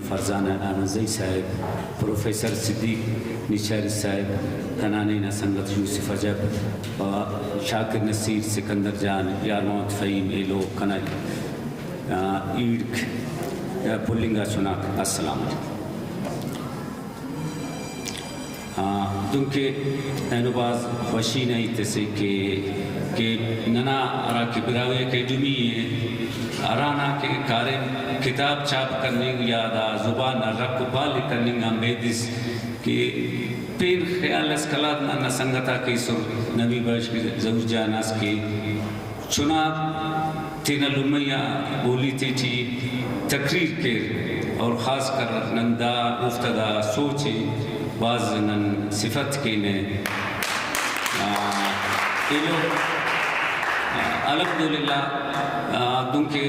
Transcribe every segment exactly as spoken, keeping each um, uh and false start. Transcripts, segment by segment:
فرزانہ احمدزئی صاحب، پروفیسر صدیق نشاری صاحب، کنانے نا سنگت یوسف عجب، و شاکر نصیر، سکندر جان، یار محمد فہیم، ایلو کنا، آ، ایڑک، آ، پھلنگ آ چناک، السلام علیکم۔ آ، دنکہ اینو بھاز خوشی نا ہیت اسے کہ، کہ ننا ہرا کہ براہوئی اکیڈمی ءِ، ہرانا کہ کاریم کتاب چھاپ کننگ یا دا زبان نا رکھ و پال ءِ کننگ آن بیدس کہ پین خیال اس قلات نا، نا سنگت آک ایسر، نبی بخش، ظہور جان اس کہ چناک تینا لمئی آ بولی تیٹی تقریر کیر، اور خاص کر نن دا اوفتا دا سوچ ءِ بھاز نن صفت کینہ۔ آ، ایلو، آ، الحمدللہ، آ، دنکہ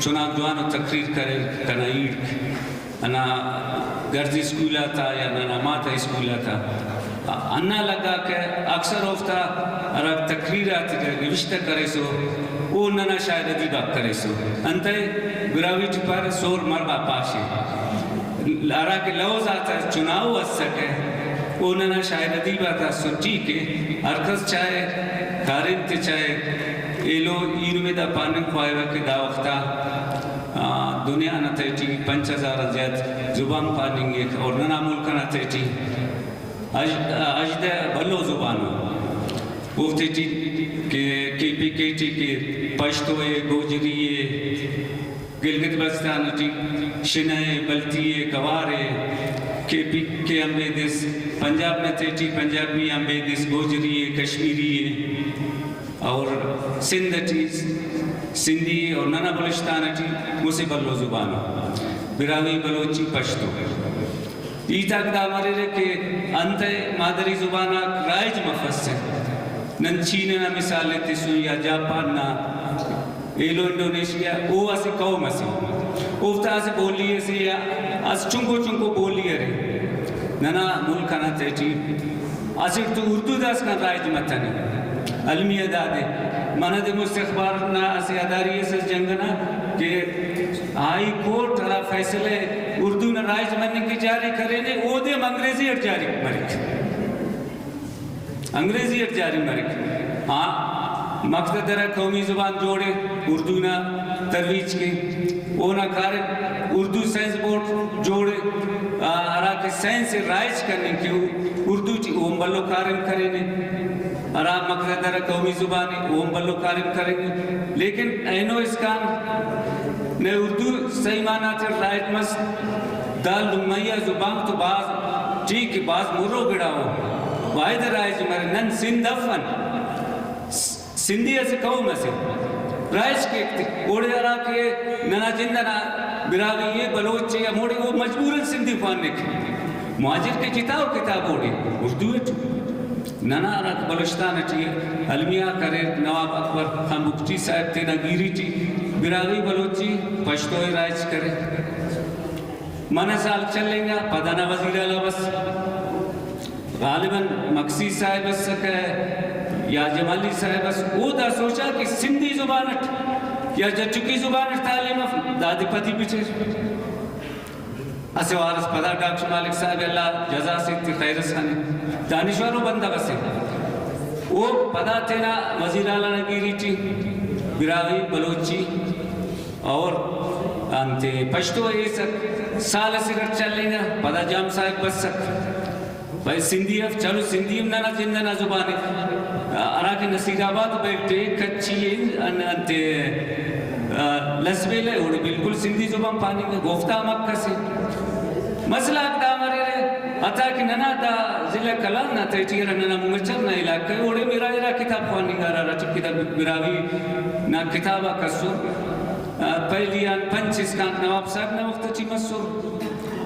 چناک جوانو تقریر کریر کنا ایڑک۔ ہندا گرج اسکول آتا یا ننا ماتا اسکول آتا، ہندا لگا کہ اکثر اوفتا ہرا تقریر آتیٹی نوشتہ کریسو، او ننا شاعر ادیب آک کریسو۔ انتئے براہوئی ٹی پارہ، سور مرغا پاش ءِ۔ ہرا کہ لوز آتا چناؤ اسکہ، او ننا شاعر ادیب آتا اسر۔ ٹھیک ءِ، ہر کس چاہے کاریم تے چاہے ایلو، ای نمے دا پاننگ خواہوہ کہ دا وختا آ، دنیا نا تہٹی پنچ ہزار آن زیات زبان پاننگک، اور ننا ملک ئنا تہٹی ہژ-، ہژدہ بھلو زبان ءِ۔ اوفتیٹی کہ کے پی کے ٹی کہ پشتو ءِ، گوجری ءِ، گلگت بلتستان ٹی شنہ ءِ، بلتی ءِ، گوار ءِ، کے پی کے آن بیدس پنجاب نا تہٹی پنجابی آن بیدس گوجری ءِ، کشمیری ءِ۔ اور سندھ ٹی سندھی اور ننا بلوچستان ٹی مسہ بھلو زبان ءِ، براہوئی، بلوچی، پشتو۔ ہیت آک دا مریرہ کہ انتئے مادری زبان آک رائج مفسہ۔ نن چین ئنا مثال ءِ تسن یا جاپان نا، ایلو انڈونیشیا، او اسہ قوم اسے، اوفتا اسہ بولی اسے یا اسہ چنکو چنکو بولی ارے۔ ننا ملک ئنا تہٹی اسٹ تو اردو داسکان رائج متنے۔ المیہ دادے منہ دے مست اخبار نا اسہ اداری اس اس جنگ ئنا کہ ہائی کورٹ ہرا فیصلہ اردو نا رائج مننگ کہ جاری کرینے، اودے ہم انگریزی اٹ جاری مریک، انگریزی اٹ جاری مریک۔ ہاں، مقتدرہ قومی زبان جوڑے اردو نا ترویج کے، اونا کاریم اردو سائنس بورڈ جوڑے، آ، ہرا کہ سائنس ءِ رائج کننگ کہ اردو ٹی او ہم بھلو کاریم کرینے، ہرا مقتدرہ قومی زبان ءِ او ہم بھلو کاریم کرینے، لیکن اینو اسکان نئے اردو صحیح معنی تے رائج مس، دا لمئی آ زبان تو بھاز ٹھیک ءِ، بھاز مرو گڑا ءِ، واحد رائج مرے۔ نن سندھ اف ان، سندھی اسہ قوم اسے، رائج کیک تے۔ اوڑے ہرا کہ ننا جند ئنا براہوئی ءِ، بلوچ ءِ، ہموڑے او مجبوراً سندھی خوانک۔ مہاجر کہ جتا ءُ کتاب اوڑے اردو اٹ۔ ننا ہرا کہ بلوچستان ٹی المیہ آک اریر، نواب اکبر خان بگٹی صاحب تینا گیری ٹی براہوئی، بلوچی، پشتو ءِ رائج کرے۔ منہ سال چلینگا، پدا نا وزیر اعلیٰ بس۔ غالباً مگسی صاحب اسکہ یا جمالی صاحب اس، او دا سوچا کہ سندھی زبان اٹ یا جٹکی زبان اٹ تعلیم اف، دادے پدی بٹر۔ اسہ وار اس پدا ڈاکٹر مالک صاحب، اللہ جزا سے تی خیر اس خانے، دانشور و بندغ اسے۔ او پدا تینا وزیر اعلیٰ نا گیری ٹی براہوئی، بلوچی اور انتے پشتو ایسک، سال اسے گٹ چلینگا، پدا جام صاحب بسک۔ بھئی سندھی اف، چلو سندھی ہم ننا جند ئنا زبان ءِ۔ ہرا کہ نصیر آباد بیٹھے، کچھی ءِ، ان-، انتے، آ، لسبیلہ اوڑے بالکل سندھی زبان پاننگ ءِ، گوفتا ہم حق اسے۔ مسئلہ آک دا مریرہ، حتیٰ کہ ننا دا ضلع کلات نا تہٹی ہرا ننا مچھر نا علاقہ ءِ، اوڑے ارا ارا کتاب خواننگا، ہرا ٹی کتاب براہوئی نا کتاب آک اسر۔ آ، پہلی آن پنچ اسکان نواب صاحب نا وخت ٹی مسر۔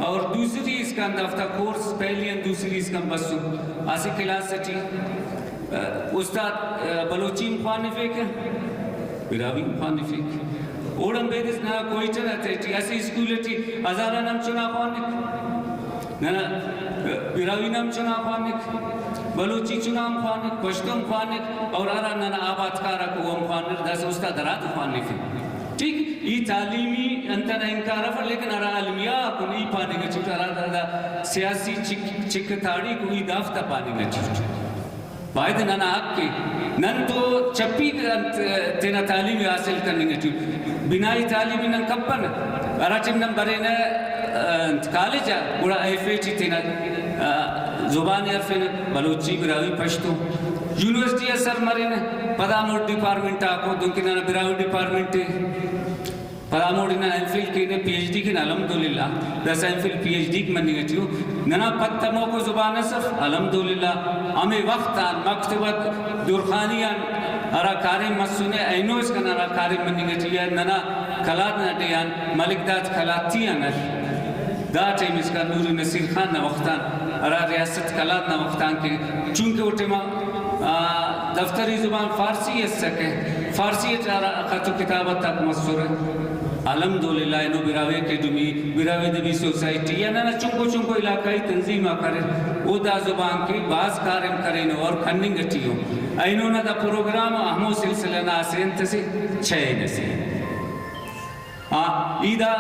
اور دوسری اسکان دافتا کورس پہلی آن دوسری اسکان بسر۔ اسہ کلاس ٹی، آ، استاد، آ، بلوچی ہم خوانفیکہ، براہوئی ہم خوانفیکہ۔ اوڑان بیدس ننا کوئٹہ نا تہٹی اسہ اسکول ٹی ہزار آن ہم چنا خوانک، ننا، آ، براہوئی نا ہم چنا خوانک، بلوچی چنا ہم خوانک، پشتو ہم خوانک، اور ہرا ننا آبادکار آک او ہم خوانر، داسہ استاد ہراتم خوانفے۔ ٹھیک؟ ای تعلیمی انت ئنا انکار افر، لیکن ہرا المیہ آکن ای پاننگ اٹی اٹ، ہرا دا سیاسی چک، چک تاڑیکو، ای دافتا پاننگ اٹی اٹ۔ باید ننا حق ءِ۔ نن تو چپی انت تینا تعلیم ءِ حاصل کننگ اٹی اٹ۔ بنائی تعلیم نن کپنہ۔ ہرا ٹائم نن برینہ، انت، کالج آ، گڑا ایف اے ٹی تینا، آ، زبان ءِ ہرفینہ، بلوچی، براہوئی، پشتو۔ یونیورسٹی آ سر مرینہ، پدا ہموڑ ڈیپارٹمنٹ آکو، دنکہ ننا براہوئی ڈیپارٹمنٹ ءِ۔ پدا ہموڑے نن ایم فل کینہ، پی ایچ ڈی کینہ، الحمدللہ۔ داسہ M Phil, P H D مننگ اٹی ءُ۔ ننا پد تموکو زبان اس اف، الحمدللہ۔ ہمے وخت آن مکتبہ درخانی آن ہرا کاریم مسنے، اینو اسکان ہرا کاریم مننگ اٹی ءِ، ننا قلات نا ڈیہہ آن ملک داد قلاتی آن ار۔ دا ٹائم اسکان نوری نصیر خان نا وخت آن، ہرا ریاست قلات نا وخت آن کہ چونکہ او ٹائما آ، دفتری زبان فارسی ئسکہ، فارسی اٹ ہرا خط و کتابت آک مسرہ۔ الحمدللہ اینو براہوئی اکیڈمی، براہوئی ادبی سوسائٹی یا ننا چنکو چنکو علاقائی تنظیم آک اریر، او دا زبان کہ بھاز کاریم کرینو اور کننگ اٹی ءُ۔ اینو نا دا پروگرام ہمو سلسلہ نا اسہ انت اسے، چین اسے۔ آ، ای دا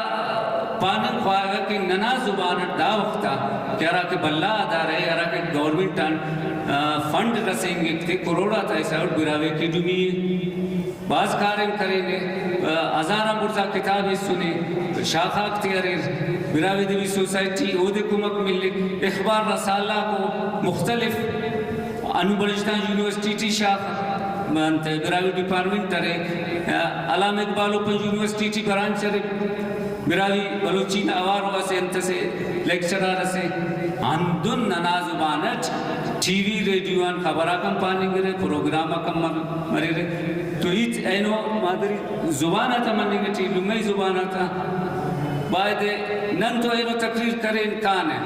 پاننگ خواہوہ کہ ننا زبان اٹ دا وخت آ کہ ہرا کہ بھلا ادارہ ءِ، ہرا کہ گورنمنٹ آن، آ، فنڈ رسینگک تے، کروڑ آتا حساب اٹ براہوئی اکیڈمی ءِ بھاز کاریم کرینے، آ، ہزار آن بڑزا کتاب ایسنے، شاخ آک تے اریر، براہوئی ادبی سوسائٹی اودے کمک ملک، اخبار رسالہ آکو مختلف ہندن بلوچستان یونیورسٹی ٹی شاخ، انت، براہوئی ڈیپارٹمنٹ ارے، علامہ اقبال اوپن یونیورسٹی ٹی برانچ ارے، براہوئی بلوچی نا اوارو اسہ انت اسے، لیکچرار اسے۔ ہندن ننا زبان اٹ ٹی وی، ریڈیو آن خبر آک ہم پاننگرہ، پروگرام آک ہم مر-، مریرہ۔ تو ہیت اینو مادری زبان آتا مننگ اٹی، لمئی زبان آتا بایدے نن تو اینو تقریر کرین کانہ۔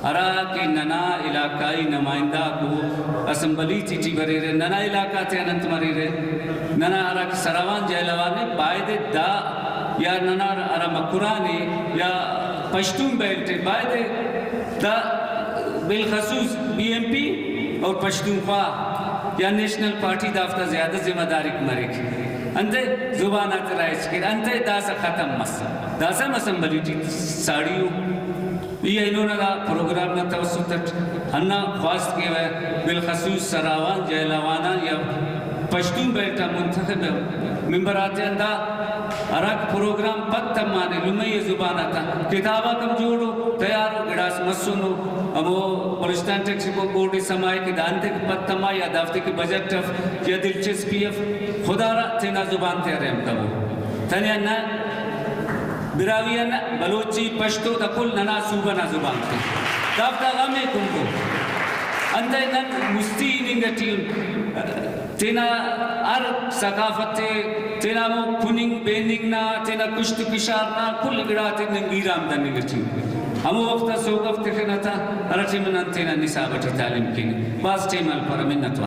ہرا کہ ننا علاقائی نمائندہ آکو اسمبلی تے ٹی بریرہ، ننا علاقہ تیان انت مریرہ، ننا ہرا کہ سراوان جہلاوان ءِ بایدے دا، یا ننا ہرا مکران ءِ یا پشتون بیلٹ ءِ بایدے دا، بالخصوص بی این پی اور پشتونخوا یا نیشنل پارٹی دافتا زیادہ ذمہ داریک مریک۔ انتئے زبان آتے رائج کیر، انتئے داسہ ختم مس، داسہ ہم اسمبلی ٹی ساڑی ءُ۔ ای اینو نا دا پروگرام نا توسط اٹ ہندا خواست کیوہ، بالخصوص سراوان جہلاوان آن یا پشتون بیلٹ آ منتخب ممبر آتیان دا ہرا پروگرام پد تمانے، لمئی زبان آتا کتاب آک ہم جوڑ ءُ، تیار ءُ، گڑاس مسنو، ہمو بلوچستان ٹیکسٹ بک بورڈ ءِ سما ءِ کہ دا انتئے کہ پد تما یا دافتے کہ بجٹ اف یا دلچسپی اف، خدارا تینا زبان تے ارے ہم کبو۔ تنے آن نہ براہوئی آن نہ، بلوچی، پشتو، دا کل ننا صوبہ نا زبان تے۔ دافتا غم ءِ کنبو۔ انتئے نن مستی ہننگ اٹی ان۔ تینا ہر ثقافت ءِ، تینا ہمو کننگ بیننگ نا، تینا کشت کشار نا کل گڑاتے نن ویران دننگ اٹی ان۔ ہمو وخت آ سوگو تخنہ تا، ہرا ٹائم نن تینا نصاب اٹی تعلیم کینہ۔ بھاز ٹائم ہلپرہ، منت وار۔